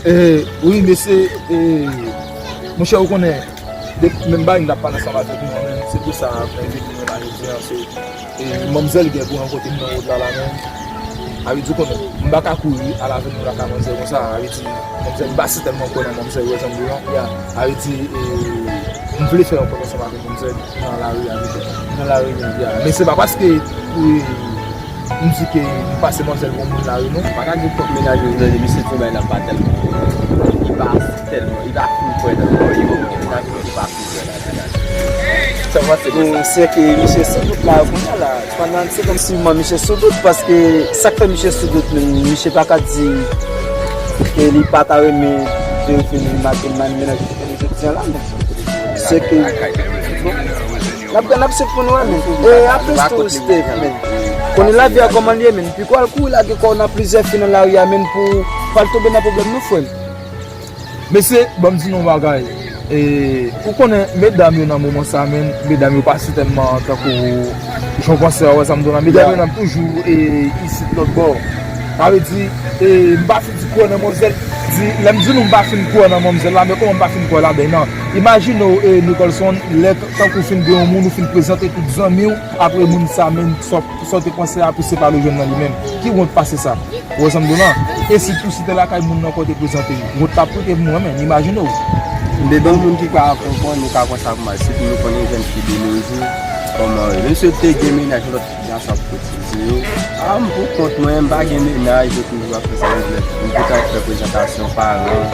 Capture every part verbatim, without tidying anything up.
E, wi, mesye, e, monchè, ou konnen, de, menm bagay m t ap pale ansanm avèk nou an menm, se pou sa mwen envite nou la jodi a, se, e, manmzèl gen pou rankontre m nan wout la la menm. A vle di, ou konnen, m pa ka kouri al avè nou lakay manmzèl konsa, a vle di, manmzèl, m pa si tèlman kwè nan manmzèl, ou wè sa m di lan, ya, a vle di, e, m vle fè rankontre ansanm avèk manmzèl nan lari a, ya. Nan lari menm, ya. Men se pa paske, e, m di ke m pase manzèl pou moun lari, non. Pa ka gen kòk mennaj yo nan misye fè bay la pa tèlman. Li pa tèlman, li pa fin kwè nan kò li, bon, gen mennaj yo ki pa fin kwè nan mennaj. Sa w panse de sa? Bon, se ke misye sou dout la, kounye a la. Pandan se kòmsiman misye sou dout, paske sa k fè misye sou dout, men misye pa ka di ke li pa ta renmen Théophile maten mennaj li te konnen jodi a la, men. Se ke n ap, n ap swiv pou nou wè, men. E anplis tou, Steph, men. Konnen lavi a kòman l ye, men. Piko al kouri lage kò w nan plizyè fi nan lari a, men, pou, pou al tonbe nan pwoblèm, non, frè m. Mesye, ban m di nou yon bagay. E, ou konnen, medam yo nan moman sa, men, medam yo pa si tèlman tankou jan w panse a, wè sa m di w la. Medam yo nan toujou, e, isit lòt bò. Sa vle di, e, m pa fin di kwè nan manmzèl. Di, lè m di nou m pa fin kwè nan manmzèl la, men kòman m pa fin kwè ladan l nan? Imajine w, e, Nicholson, lè t-, tankou w fin gen yon moun, ou fin prezante tout zanmi w, apre moun sa menm, sa w, sa w te panse a, pou se pa l ou jwenn nan li menm. Ki wont pase sa? Ou wè sa m di w lan? E si tou si te lakay moun nan kò te prezante, wont t ap rete pou mwen menm, imajine w. M te gen yon moun ki ka konprann, nou ka pran sa pou mal, sitou nou konnen jèn fi de nos jours, kòman yo. Menm si yo te gen mennaj, lòt gason ap kotize yo. A, m pou kont mwen, m pa gen mennaj, yo toujou ap fè sa yo vle. M gentan fè prezantasyon, paran,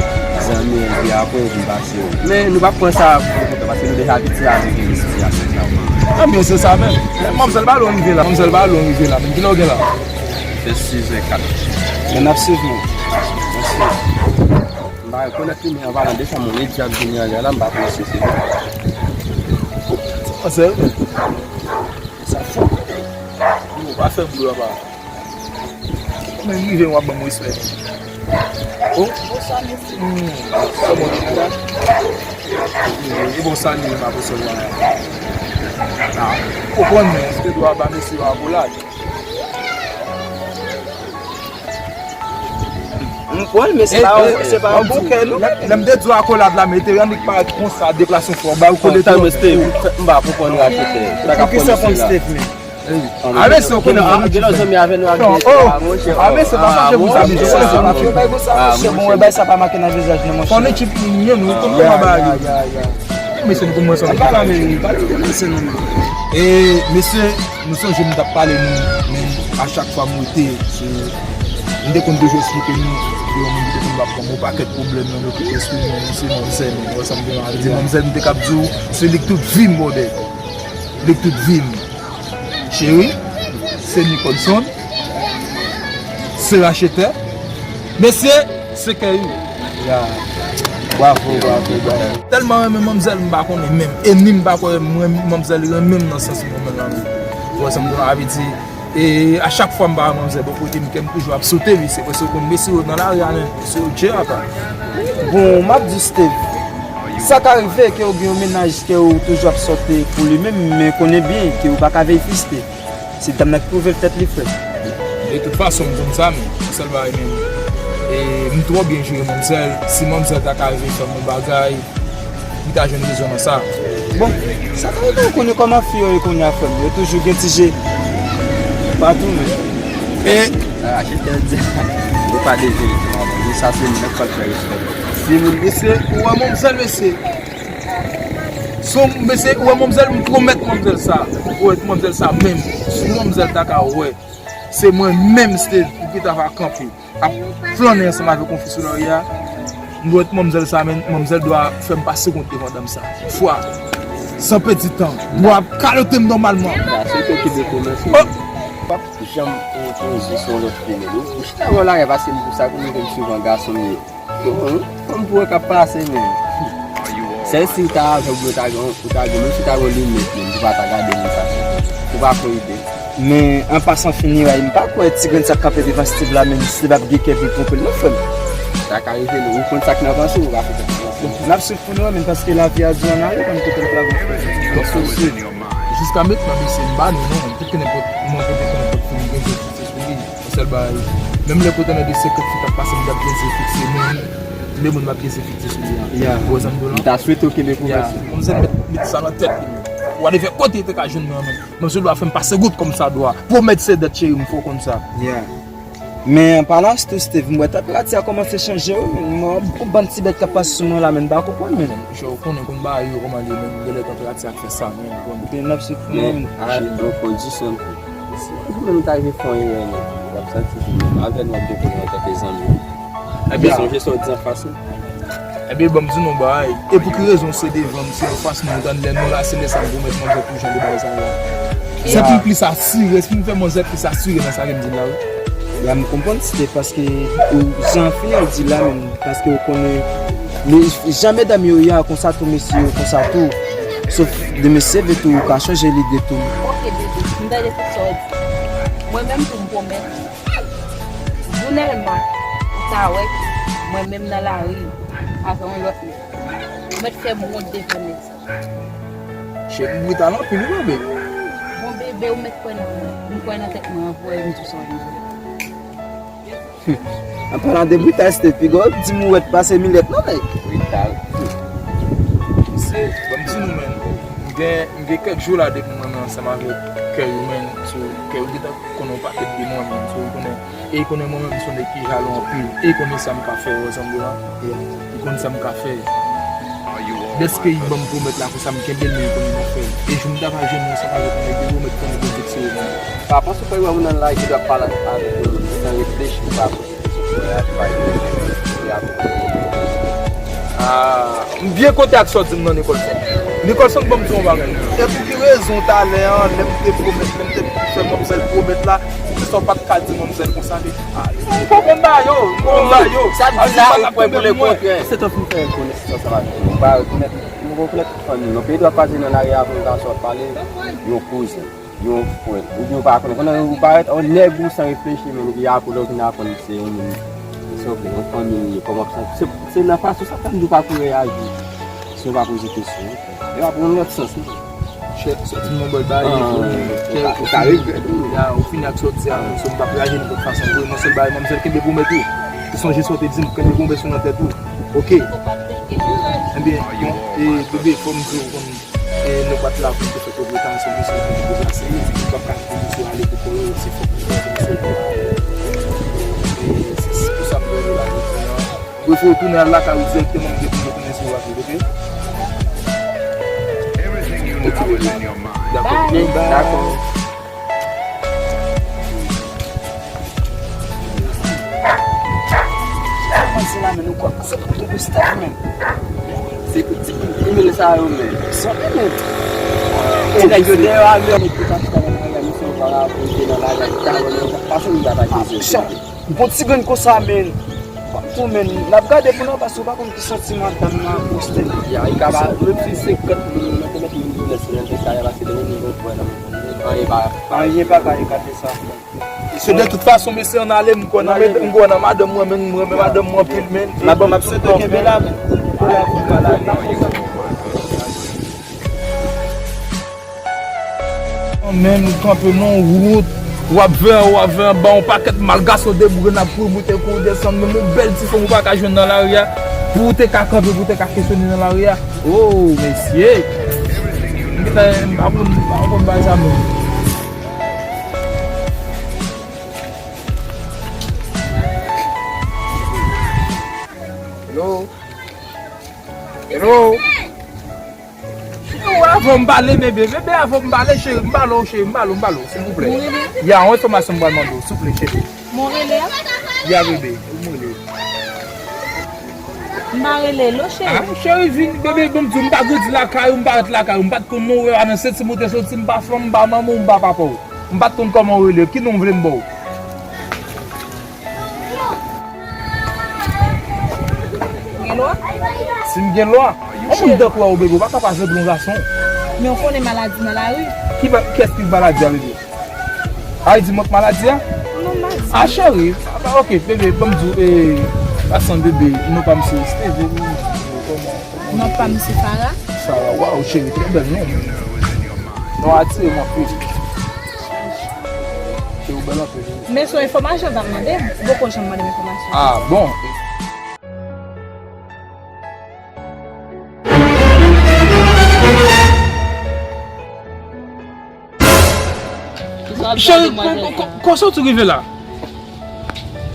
zanmi, epi apre, yo vin pase yo. Men, nou p ap pran sa pou kontan, paske nou deja abitye avèk gen sitiyasyon sa. Anben, se sa menm. Manmzèl, ba lè w rive la. Manmzèl, ba lè w rive la. Men kilè w gen la? Se sizè kat. Men n ap swiv nou. N ap swiv. M pa rekonèt li, men an palan de sa, mon medya ap vini anlè la, m pa konnen si se li. Sa fò. Yo, pa fè bri, papa. Men rive, w ap ban m respè. Oh. Hmm. Kòman w ye? E bon, salye, m ap resevwa. Ah, ou konprann, men, se dwa ba mesye yo akolad. M pran l, men se pa, se pa yon bouke, non. Lè, lè m te di w akolad la, men te annik parèt konsa, deplase yon fwa, ba ou kole tou. Tann mwen, Steve, m pa konprann rachete. Sa k ap pran mesye la. Ey, a mesye, ou konnen mwen gen lòt zanmi avè nou ak mesye a, monchè. A mesye, pa chache pou sa, mesye, ou konnen se pa fèt. Bay konsa, monchè, bon, wè, bay sa pa make nan vizaj, non, monchè. Fò nou tchip moun yo, nou konn kòman bagay yo. Mesye, nou konn mwen sa. Pa la, men, pa la, mesye, non, men. E, mesye, nou sonje m t ap pale nou, men a chak fwa m rete, se, m te konn toujou eksplike nou, se yon moun ki te konn ap ban m yon pakèt pwoblèm nan, nan tout espri m, men se manmzèl, ou wè sa m te di, manmzèl, m te kab di w, se li k tout vi m, brother. Li k tout vi m. Cheri, se Nicholson, se rachetè. Mesye, se Kèyou. Ya. Bravo, bravo, bravo. Tèlman renmen manmzèl, m pa konnen menm. E ni m pa kwè mwen, manmzèl renmen m nan sans mwen menm la. Ou wè sa m di la, a vle di, e a chak fwa m pa wè manmzèl bò kote m, kè m toujou ap sote, wi, se paske ou konn mesye yo nan lari a, men, mesye yo djè apa. Bon, m ap di Steve, sa ka rive ke ou gen yon mennaj ke ou toujou ap sòti pou li menm, men konnen byen ke ou pa ka veye friste. Se dam nan ki pwouve l tèt li, frè. De tout fason, m konn sa, men yon sèl bagay, men, e, m twò byen jere manmzèl. Si manmzèl ta ka rive fè m yon bagay, li ta jwenn rezon nan sa. Bon, sa ka rive, ou konnen kòman fi yo ye kounye a, frè m. Yo toujou gen ti je patou, men. E, a, se te di, yo pa de je, men sa se mwen k pral fè respè. Si moun mesye, ou wè manmzèl, mesye. Son, mesye, ou wè manmzèl, m pwomèt manmzèl sa. M pwomèt manmzèl sa menm. Si manmzèl ta ka wè, se mwen menm, Steve, ki ta va kanpe ap flannen ansanm avèk yon fi sou lari a, m dwe wè manmzèl sa, men manmzèl dwe fè m pase kont devan dam sa. Fwa, san pèdi tan, dwe ap kalote m nòmalman. Sa, se tou ki de komèse. Oh! P ap janm enpoze sou yon lòt fi, men ou chita bò lari a, paske m di w sa, pou nou ke m souvan gason m ye. Yo, fò m pou wè k ap pase, men. Sèl si w ta avèg, ou ta gen, ou ta gen, menm si w ta gen limit, men, ou pa ta gade moun sa. Ou pa fè ide. Men, an pasan, fini, ray, m pa kwè ti grenn sa k kanpe devan Steve la, men Steve ap gen kè pou l twonpe l, non, frè m. Sa ka rive, non. Ou konn sa k nan panse w, ou pa fè sa k nan panse w. N ap swiv pou nou, men, paske lavi a di ann ale, konn kote l pral, mon frè. Donk, se, se, jiska mentnan, mesye, m pa nou, non. Tout ke nenpòt, mwen, kote ke nenpòt fi, m gen sou li. Yon sèl bagay. Menm lè kote nan de senkant fi k ap pase, m t ap gen zye fikse, men Menm moun m ap gen se fitis ou ye a. Ou wè sa m di w la? M ta swete w kenbe pwomès ou. Manmzèl met, met sa nan tèt li menm. Whatever kote li te ka jwenn mwen menm. Manmzèl dwa fè m pase goud kòm sa dwa. Pwomèt se dèt cheri m fò w konn sa. Men an palan tou Steve, m wè tanperati a kòmanse chanje wi. M wè yon bann ti bèt k ap pase sou mwen la men m pa konprann men. Monchè ou konnen konn bagay yo kòman li ye men. Genlè tanperati a k fè sa men ou konnen. N ap soufri men. Ou menm ou ta rive fè yon erè men. W ap santi tou menm. Avè nou w ap dekouvri antanke zanmi. Ebyen sonje sa w di anfas ou. Ebyen ban m di nou bagay. E pou ki rezon se devan m se anfas mwen ou tann lè nou la se lè sa m pwomèt manzè tou jan de bagay sa yo. Se pou m plis asire, se pou m fè manzè plis asire nan sa ke m di la wi. Ya m konprann se te paske ou jan fini w di la menm paske ou konnen men jan medam yo ye a konsa tou mesye yo konsa tou. Sof de mesye vle tou ou ka chanje lide tou. Ok bebe, m tande tout sa w di. Mwen menm tou m pwomèt. Jounèlman, ou ta wè mwen menm nan lari avè yon lòt nèg. Ou mèt fè m wont devan nèg sa. Cheri m brital anpil wi bebe. Bon bebe, ou mèt kwè nan mwen. M kwè nan tèt mwen anvan e m di w sa w vle. An palan de brital, se te pi gwo di mouwèt pase milèt non nèg. Brital. Se, ban m di nou menn, m gen, m gen kèk jou la depi mwen menm ansanm avèk kè yo menn, so kè yo gentan konnen yon pakèt de mwen menn, so yo konnen, e yo konnen mwen menm m se yon nèg ki jalou anpil, e yo konnen sa m ka fè yo ansanm yo la, yo konnen sa m ka fè. Dèske yo ban m pwomèt la konsa m kenbe l men yo konnen m ap fè l, e jou m ta va jwenn mwen ansanm avèk yon nèg yo pwomèt konnen pou m fikse yo menm. Pa panse w kwè wè moun nan lari ki dwa pale avèk yon moun san reflechi ou pa. Ah, m byen kontan ak sa w di m nan Nicolson. Nicolson ban m di yon bagay. E pou ki rezon talè an lè m te pwomèt lè m te fè manmzèl pwomèt la se sa w pa t ka di manmzèl konsa li. Ah, m konprann ba yo, m konprann ba yo. Sa di la ou pran pou le kontrè. Se tan pou m fè rekonèt sa sa va fè. Ou pa rekonèt, ou rekonèt tout fanmi. Yon peyi dwa pase nan lari a pou yon gason ap pale yon kouzen. Yon frè, oubyen ou pa konnen, konnen ou parèt yon nèg ou san reflechi, men epi apre lè w vin aprann se yon moun, se yon fanmi li ye, kòman w ap santi. Se, se nan fason sa fè m di w pa pou reyaji si yo pa poze kesyon. E pa pou yon lòt sans non. Chè, sòti nan bòl bagay, chè, ou ka regrèt wi. Ya, ou fini ak sa w di a, men so m p ap reyaji nenpòt fason vre, non sèl bagay, manmzèl kenbe pwomèt ou. Ou sonje sa w te di m, kenbe pwomès ou nan tèt ou. Oke. Ebyen, bon, e, bebe, fò m di w, konn E nou pa t la pou n te fè kote tan ansanm, misye te deplase, li p ap ka kite misye ale pou kò yo, se fòk misye deplase. E se pou sa m te la jodi a. Prefere w tounen al lakay ou dirèkteman, m gen pou m retounen sou rapid, oke? Oke, bebe. Dakò. Bye. Dakò. Sa kòmanse la, men nou kòmanse pou tout staff, men. Se pou ti imil sa yo, men. Son imil. Ti nèg yo dèyè a, men. Nèg yo ta chita nan lari a, misye yo pa rakonte nan lari a, ki ta wè nou, pase nou ta pa jeze. Bon ti grenn konsa, men. Tou, men, n ap gade pou nou, paske ou pa konn ki santi madanm nan ap poste. Ya, li ka ba, menm si senkant moun, mwen te mete yon biznis, men te ka, paske demen nou gon pwen nan men. Anyen pa, anyen pa ka ekate sa. Se de tout fason, mesye, ann ale, m kwè nan, m kwè nan madanm mwen, men m renmen madanm mwen anpil, men. Madanm ap sou kenbe la, men. Men nou kanpe nan wout, w ap vè, w ap vè anba, yon pakèt mal gason deboure, n ap kouri moute, kouri desann, menm yon bèl ti fanm ou pa ka jwenn nan lari a, pou w te ka kanpe, pou w te ka kesyone nan lari a. Oh, mesye! M gentan, m pa konn, m pa konn bagay sa menm. Hello? Hello? Yo, avan m pale, bebe. Bebe, avan m pale, cheri. M pale w, cheri. M pale w, m pale w, silvouplè. Ya, yon enfòmasyon m pral mande w, silvouplè, cheri. Mwen rele a? Ya, bebe, ou m rele. M pa rele l, cheri. Ah, cheri, vin, bebe, bon, m di w, m pa grandi lakay ou, m pa ret lakay ou, m pa t konn non w, nan senti m ou te soti, m pa fanm, m pa manman w, m pa papa w. M pa t konn kòman w rele, ki non w vle m ba w? Gen lwa? Si m gen lwa? Yon moun tankou w, bebe, ou pa ka pa jwenn yon gason. Men w konnen maladi nan lari. Ki ba-, kiyès ki maladi a, bebe? A, li di mank maladi a? Non, maladi. A, cheri. A, ba, ok, bebe, ban m di w, e, pasan, bebe, non pa m se Steve, wi. Non pa m se Farah. Farah, waw, cheri, trè bèl non. Non atire m anpil. Cheri, ou bèl anpil. Men se yon enfòmasyon w t ap mande m. Ou poko janm mande m enfòmasyon. Ah, bon. Cheri, ko- ko- ko- kote w rive la?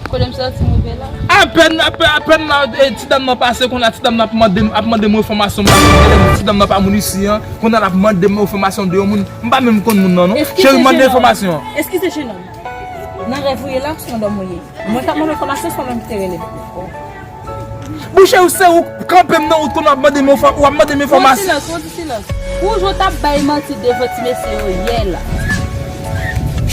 Kote m soti, m rive la. Apèn, apèn, apèn la, e, ti dam nan pase, kounye a ti dam nan ap mande m, ap mande m enfòmasyon, m pa konn, ti dam nan pa moun isi an, kounye a l ap mande m enfòmasyon de yon moun, m pa menm konn moun nan, non. Cheri, mande enfòmasyon. Eskize, jenòm. Nan rèv ou ye la, se yon dòm ou ye. Mwen k ap mande enfòmasyon, se yon nonm ki te rele m. Bouche ou se ou k kanpe m nan wout kounye a w ap mande m enfò-, w ap mande m enfòmasyon. Silans, silans. Ou jwe t ap bay manti devan ti mesye yo yè la.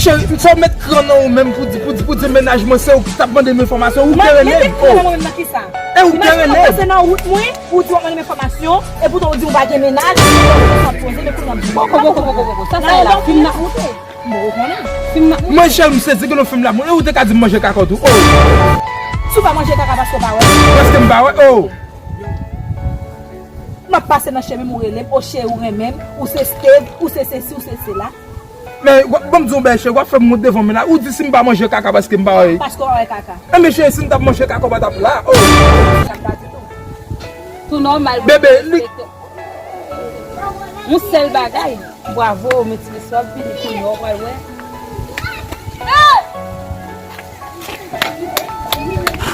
Cheri, fò w met kran nan ou menm pou di, pou di, pou di mennaj mwen se ou ki t ap mande m enfòmasyon, ou te rele m. Mete kran nan mwen menm nan kisa? E ou te rele m. Ou pase nan wout mwen, ou di w ap mande m enfòmasyon, e poutan ou di ou pa gen mennaj, ou pa poze, men kounye a m di, boko, boko, boko, boko. Sa, sa la, fim nan. M poko konnen. Fim nan. Mwen, cheri, m sezi ke nou fim la. Mwen, ou te ka di m manje kaka tou. Oh! Si w pa manje kaka paske w pa wè. Paske m pa wè. Oh! M ap pase nan chemen m, ou rele m, o cheri, ou renmen m, ou se Steve, ou se sesi, ou se sela. Men, w ap, ban m di w yon bagay, cheri, w ap fè m wont devan mennaj. Ou di si m pa manje kaka paske m pa wè. Paske w pa wè kaka. Enben, cheri, si m t ap manje kaka, w pa t ap la. Oh! Sa m ta di tou. Tou nòmal. Bebe, li, yon sèl bagay. Bravo, men ti mesye w ap vini kounye a, w pral wè.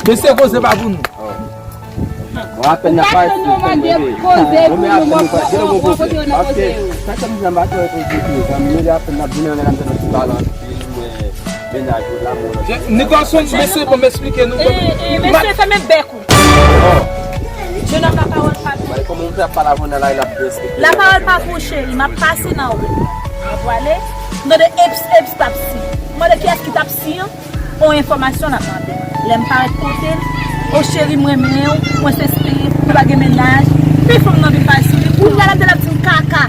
Mesye, koze pa pou nou. Bon, apèn n ap pale, nou mande koze pou nou, mwen kote yo nan koze yo. Sa ke m jan bato e koze tou, zanmi yo, apèn n ap vini, n ap fè yon ti balan, mwen, mennaj ou la, mwen. Nicholson, mesye, bon, m esplike nou. E, e, mesye, fèmen bèk ou. Oh. Jenòm, lapawòl pa pou ou. Kòman ou fè ap pale avè w nan lari, l ap derespekte w? Lapawòl pa pou ou, cheri. M ap pase nan wout. M ap prale. M tande eps, eps, t ap si. M mande kiyès ki t ap si an. On enfòmasyon l ap mande. Lè m parèt kote l, o cheri, m renmen w, mwen se Steve, nou pa gen mennaj. Pi fò m nan vin pale sou li. Kounye a l ap di, l ap di m kaka.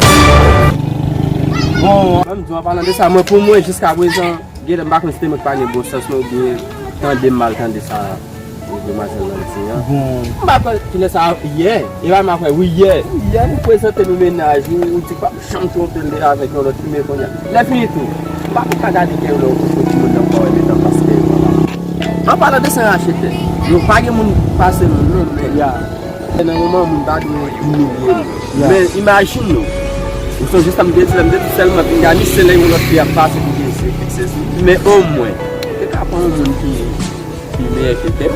Bon, an m di w, an palan de sa, mwen, pou mwen, jiskaprezan, Genlè m pa konn si te mwen ki pa gen bon sans mwen oubyen tande m mal tande sa demwazèl lan di an. Bon. M pa konn kilè sa yè. E pa m ap wè, wi, yè. Yè m prezante nou mennaj ou, ou di pa janm twonpe l avèk yon lòt fimen kounye a. Lè fini tou, m pa konn ka gade kè yo lè ou kontre timoun nan pa wè met anfas kè yo anba. An palan de sa rache tèt. Nou pa gen moun pase nou non, men. Nan moman moun pa dwe imilye nou. Men imajine w. Ou sonje sa m te di la, m te di sèlman pinga ni se lè yon lòt fi ap pase pou gen se fikse sou li. Men omwen, te ka pran yon moun ki, ki meyè ke tèt.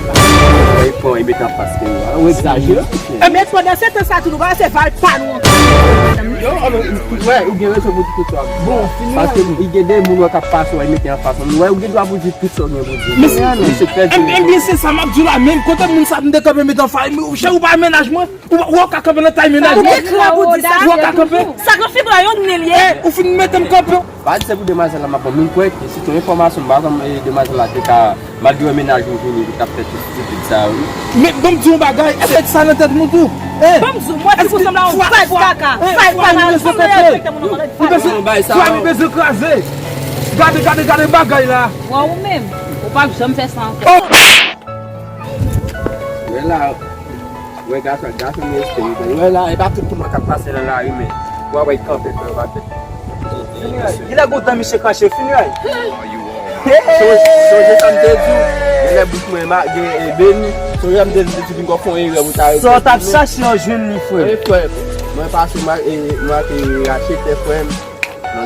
Ou pran, e mete anfas ke yo a. Ou egzajere. Men pandan se tan sa tou, nou pa se val pa nou ankò. Yo, wè, ou gen rezon pou di tout sa. Bon, fini. Paske gen de moun wè k ap pase, wè, mete anfas. Wè, ou gen dwa pou di tout sa w gen pou di. Mesye, mesye pèdi. Ebyen, se sa m ap di w la, menm kote moun sa m te kanpe mete anfas, chè ou pa mennaj mwen. Ou, ou ka kanpe nan tay mennaj mwen. Ou ka kanpe. Sa gran figi la, yon nèg li ye. Eh, ou fin mete m kanpe. Pa di se pou demwazèl la m ap pran. Moun kwè ke se yon enfòmasyon, m pa konn, eh, demwazèl la te ka, malgre mennaj ou vini, li t ap fè tout etid sa yo, wi. Men, ban m di yon bagay, èske sa nan tèt nou tou? Eh? Ban m di w, mwen, ti pou sanble yon vag kaka. Vag kaka. Fwa nou bezwen kraze. Gade, gade, gade bagay la. Wè ou menm, ou p ap janm fè sa ankò. Oh! Wè la, wè gason, gason m respè, wi. Wè la, e pa tout moun k ap pase nan lari, men w ap wè kanpe, frè, w ap. Genlè gon tan misye kache, fini, ay. Sonje, sonje sa m te di w, genlè bouch mwen ma-, gen, e, beni. Sonje sa m te di w, te vin fè yon erè pou ta. Sa w t ap chache an jwenn li, frè. Wi, frè. Mwen pase, mwen, e, mwen te rache tè, frè m.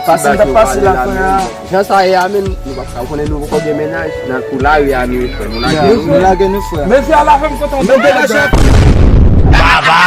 Pase m t ap pase la, frè a. Jan sa ye a menm, nou pa ka konnen nou poko gen mennaj. Nan kou lari a nou ye, frè. Nou lage nou, frè. Nou lage nou, frè. Mesye a la fè m kontan. Nou degaje. Baba.